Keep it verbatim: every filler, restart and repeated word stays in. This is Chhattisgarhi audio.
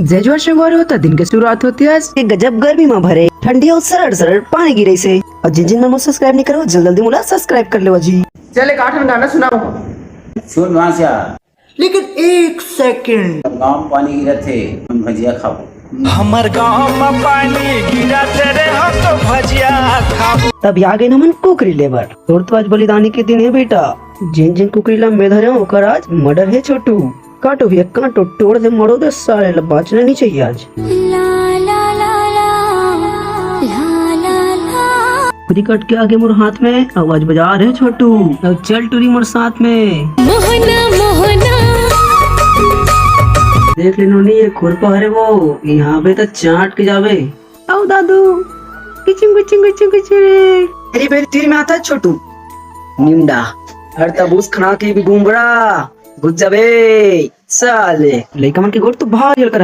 जय जोहार संगवारी हो, त दिन के शुरुआत होत हे आज एक गजब गर्मी म भरे ठंडी अउ सरड़ सरड़ पानी गिरे से। अउ जिन जिन मन मोला subscribe नइ करे हो, जल्दी जल्दी मोला subscribe कर लेवा जी। चल, एक आठ गाना सुनाओ। सुन मासिया। लेकिन एक second। गांव पानी गिरत हे, हम भजिया खाबो। हमर गांव म पानी गिरत रे, हम तो भजिया खाबो। तब आ गए हमन कुकरी लेबर। तोर तो आज बलिदानी के दिन हे बेटा। जेन जेन कुकरी ला मैं धरे हंव, ओकर आज murder हे छोटू। काटो भैया काटो, टोर दे मरोड़ दे साले ला, बांचना नइ चाहिए आज। ला, ला, ला, ला, ला, ला, ला। खुदी कट के आगे मोर हाथ में, अउ आज बजा रहे छोटू। अउ चल टूरी मोर साथ में। मोहना, मोहना। देख ले नोनी, ये खुरपा हरे वो, इहां बे त चाट के जाबे। अउ दादू, किचिंग, किचिंग, किचिंग, किचिंग। अरे बेरी तीर में आता है छोटू। निमडा। हर तबूस खना के भी गुमड़ा। घुस जाबे, साले। लइका मन के गोठ तो भारी हल्का